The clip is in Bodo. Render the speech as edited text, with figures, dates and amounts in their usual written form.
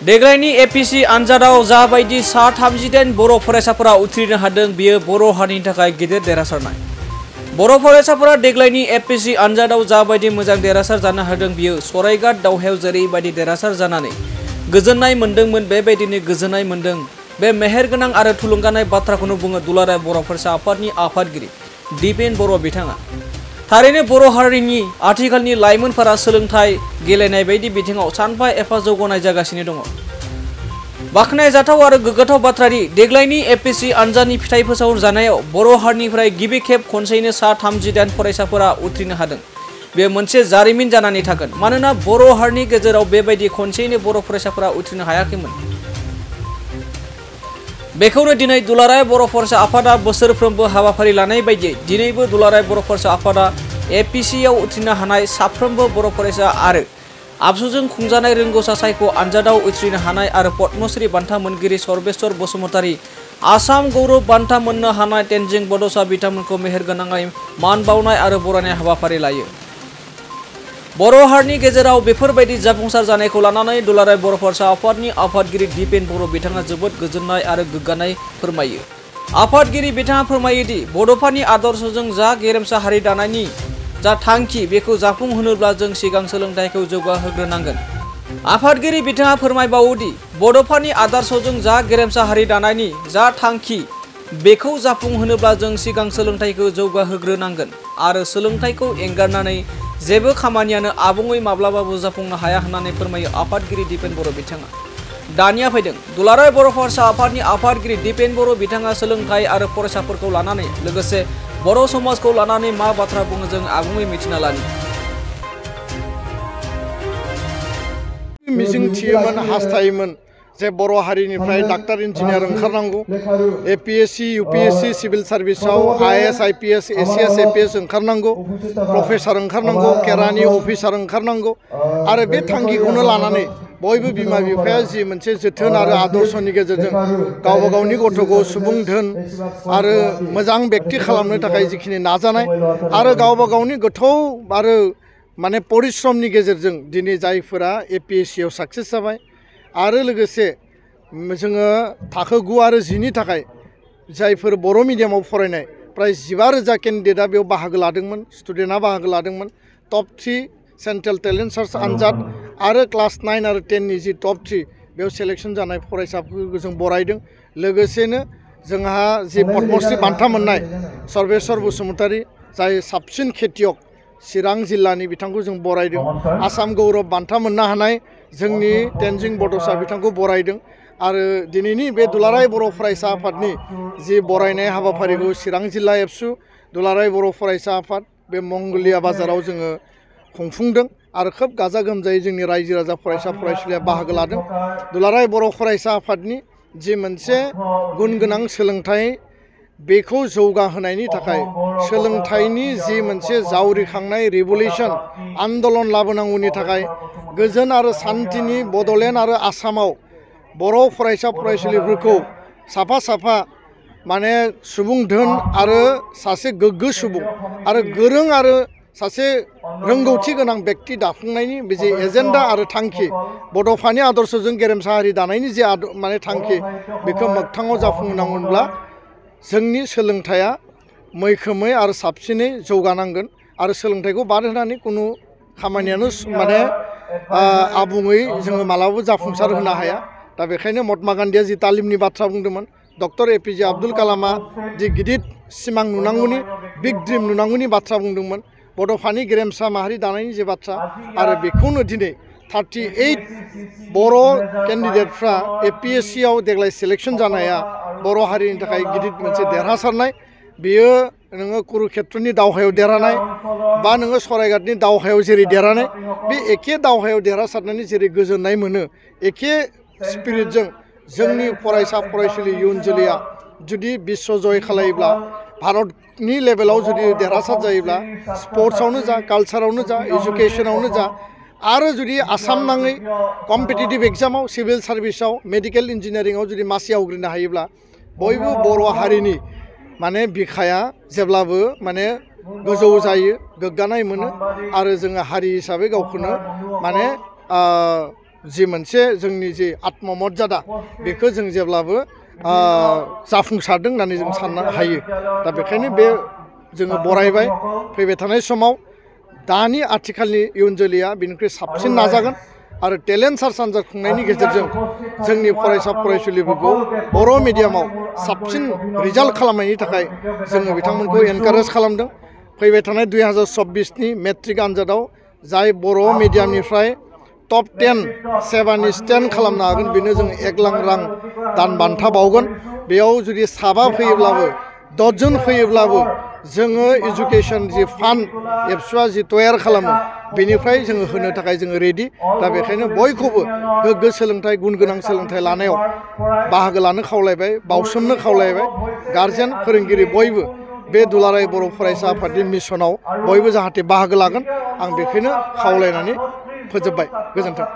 देग्लायनि एपीएससी आनजादाव जाबायदि सा 38 बर' फरायसाफोरा उथ्रिनो हादों बेयो बर' हारिनि थाखाय गिदिर देरहासारनाय। बर' फरायसाफोरा देग्लायनि एपीएससी आनजादाव जाबायदि मोजां देरहासार जानो हादों बियो सरायघाट दावहायाव जेरैबायदि देरहासार जानानै गोजोननाय मोन्दोंमोन बेबायदिनो गोजोननाय मोन्दों। बे मेहेरगोनां आरो थुलुंगानाय बाथ्राखौनो बुङो दुलाराय बर' फरायसा आफादनि आफादगिरि दिपेन बर' बिथाङा। थारैनो बर' हारिनि आथिखालनि लाइमोनफोरा सोलोंथाइ गेलेनाय बायदि बिथिङाव सानफा एफा जौगानाय जागासिनो दङ। बाख्नायजाथाव आरो गोग्गाथाव बाथ्रादि देग्लायनि एपीएससी आनजादनि फिथाइ फोसावजानायाव बर' हारिनिफ्राय गिबि खेब खनसेयैनो सा 38 फरायसाफोरा उथ्रिनो हादों। बे मोनसे जारिमिन जानानै थागोन मानोना बर' हारिनि गेजेराव बेबायदि खनसेयैनो बर' फरायसाफोरा उथ्रिनो हायाखैमोन। बेखौनो दिनै दुलाराय बर' फरायसा आफादा बोसोरफ्रोमबो हाबाफारि लानाय बायदियै दिनैबो दुलाराय बर' फरायसा आफादा एपीएससीआव उथ्रिनो हानाय साफ्रोमबो बर' फरायसा आरो आबसुजों खुंजानाय रोंगौसा सायख' आनजादाव उथ्रिनो हानाय आरो पद्मश्री बान्था मोनगिरि सर्बेश्वर बसुमतारी, आसाम गौरब बान्था मोननो हानाय तेनजिं बड'सा बिथांमोनखौ मेहेरगोनाङै मान बावनाय आरो बरायनाय हाबाफारि लायो। बर' हारिनि गेजेराव बेफोरबायदि जाफुंसार जानायखौ लानानै दुलाराय बर' फरायसा आफादनि आफादगिरि दिपेन बर' बिथाङा जोबोद गोजोननाय आरो गोग्गानाय फोरमायो। आफादगिरि बिथाङा फोरमायोदि बड'फानि आदर्शजों जा गेरेमसा हारि दानायनि जा थांखि बेखौ जाफुंहोनोब्ला जों सिगां सोलोंथाइखौ जौगाहोग्रोनांगोन। आफादगिरि बिथाङा फोरमायबावोदि बड'फानि आदर्शजों जा गेरेमसा हारि दानायनि जा थांखि बेखौ जाफुंहोनोब्ला जों सिगां सोलोंथाइखौ जौगाहोग्रोनांगोन आरो सोलोंथाइखौ एंगारनानै जेबो खामानियानो आबुङै माब्लाबाबो जाफुंनो हाया होननानै फोरमायो आफादगिरि दिपेन बर' बिथाङा। दानिया फैदों दुलाराय बर' फरायसा आफादनि आफादगिरि दिपेन बर' बिथाङा सोलोंथाइ आरो फरायसाफोरखौ लानानै लोगोसे बर' समाजखौ लानानै मा बाथ्रा बुङो जों आबुङै मिथिना लानि। मिजिंथियोमोन हास्थायोमोन जे बर' हारिनिफ्राय डाक्टार इन्जिनियार ओंखारनांगौ, एपीएससी यूपीएससी सिविल सार्भिसाव आईएएस आईपीएस एसीएस एपीएस ओंखारनांगौ, प्रफेसर ओंखारनांगौ, केरानि अफिसार ओंखारनांगौ आरो बे थांखिखौनो लानानै बयबो बिमा बिफाया जि मोनसे जोथोन आरो आदर्शनि गेजेरजों गावबा गावनि गथ'खौ सुबुं धोन आरो मोजां बेक्ति खालामनो थाखाय जिखिनि नाजानाय आरो गावबा गावनि गोथौ आरो माने परिश्रमनि गेजेरजों दिनै जायफोरा एपीएससीआव साक्सेस जाबाय आरो लोगोसे जोङो थाखो 9 आरो 10 नि थाखाय जायफोर बर' मिडियामाव फरायनाय प्राय 15,000 केन्डिडेटआ बेयाव बाहागो लादोंमोन, स्टुडेन्टआ बाहागो लादोंमन। टप 3 सेन्ट्रेल टेलेन्ट सार्च आनजाद आरो क्लास 9 आरो 10 नि जि टप 3 बेयाव सेलेक्शन जानाय फरायसाफोरखौ जों बरायदों। लोगोसेनो जोंहा जि पद्मश्री बान्था मोननाय सर्बेश्वर बसुमतारी जाय साबसिन खेतियक चिरां जिल्लानि बिथांखौ जों बरायदों। आसाम गौरब बान्था मोननो हानाय जोंनि तेनजिं बड'सा बिथांखौ बरायदों आरो दिनैनि बे दुलाराय बर' फरायसा आफादनि जि बरायनाय हाबाफारिखौ चिरां जिल्ला एबसु दुलाराय बर' फरायसा आफाद बे मंगलिया बाजाराव जोङो खुंफुंदों आरो खोब गाजा गोमजायै जोंनि रायजो राजा फरायसा फरायसुलिया बाहागो लादों। दुलाराय बर' फरायसा आफादनि जि मोनसे गुन गोनां सोलोंथाइ बेखौ जौगाहोनायनि थाखाय सोलोंथाइनि जि मोनसे जावरिखांनाय रिभलिउसन आन्दलन लाबोनांगौनि थाखाय गोजोन आरो सान्थिनि बड'लेण्ड आरो आसामाव बर' फरायसा फरायसुलिफोरखौ साफा साफा माने सुबुं धोन आरो सासे गोग्गो सुबुं आरो गोरों आरो सासे रोंगौथि गोनां बेक्ति दाफुंनायनि बे जे एजेन्डा आरो थांखि बड'फानि आदर्शजों गेरेमसा हारि दानायनि जे माने थांखि बेखौ मोगथाङाव जाफुंहोनांगौब्ला जोंनि सोलोंथाइया मैखोमै आरो साबसिनै जौगानांगोन आरो सोलोंथाइखौ बाद होनानै कुनु खामानियानो माने आबुङै जोङो मालाबाबो जाफुंसार होनो हाया। दा बेखायनो महात्मा गान्धीया जि तालिमनि बाथ्रा बुंदोंमोन, डक्टर एपीजे आब्दुल कालामा जि गिदिर सिमां नुनांगौनि बिग ड्रिम नुनांगौनि बाथ्रा बुंदोंमोन, बड'फानि गेरेमसा माहारि दानायनि जे बाथ्रा आरो बेखौनो दिनै 38 बर' केन्डिडेटफ्रा एपीएससीआव देग्लाय सेलेक्शन जानाया बर' हारिनि थाखाय गिदिर मोनसे देरहासारनाय। बेयो नोङो कुरुक्षेत्रनि दावहायाव देरहानाय बा नोङो सरायघाटनि दावहायाव जेरै देरहानाय बे एखे दावहायाव देरहासारनानै जेरै गोजोननाय मोनो एखे स्पिरिटजों जोंनि फरायसा फरायसुलि इयुन जोलैया जुदि बिश्व जय खालायोब्ला भारतनि लेभेलाव जुदि देरहासार जायोब्ला स्पर्ट्सआवनो जा, कालचारावनो जा, एजुकेसनावनो जा आरो जुदि आसाम नाङै कम्पिटिटिभ एग्जामाव सिभिल सार्भिसाव मेडिकेल इन्जिनियारिंआव जुदि मासि आवग्रिनो हायोब्ला बयबो बर' हारिनि माने बिखाया जेब्लाबो माने गोजौ जायो, गोग्गानाय मोनो आरो जोङो हारि हिसाबै गावखौनो माने जि मोनसे जोंनि जि आत्ममर्यादा बेखौ जों जेब्लाबो जाफुंसारदों होननानै जों साननो हायो दा बेखायनो बे जोङो बरायबाय फैबाय थानाय समाव दानि आथिखालनि इयुन जोलैया बिनिख्रुइ साबसिन नाजागोन आरो टेलेन्ट सार्च आनजाद खुंनायनि गेजेरजों जोंनि फरायसा फरायसुलिफोरखौ बर' मिडियामाव साबसिन रिजाल्ट खालामनायनि थाखाय जोङो बिथांमोनखौ एनकारेज खालामदों फैबाय थानाय 2024नि मेट्रिक आनजादाव जाय बर' मिडियामनिफ्राय टप 10 सेभानि स्टेन्ड खालामनो हागोन बेनो जों 1 लाख रां दान बान्था बावगोन बेयाव जुदि साबा फैयोब्लाबो 10 जन फैयोब्लाबो जोङो एजुकेशन जि फान्ड एबसुआ जि तयार खालामो बेनिफ्राय जोङो होनो थाखाय जोङो रेडि दा बेखायनो बयखौबो गोग्गो सोलोंथाइ गुन गोनां सोलोंथाइ लानायाव बाहागो लानो खावलायबाय बावसोमनो खावलायबाय गार्जेन फोरोंगिरि बयबो बे दुलाराय बर' फरायसा आफादनि मिशनाव बयबो जाहाथे बाहागो लागोन आं बेखौनो खावलायनानै फोजोबबाय गोजोन्थों।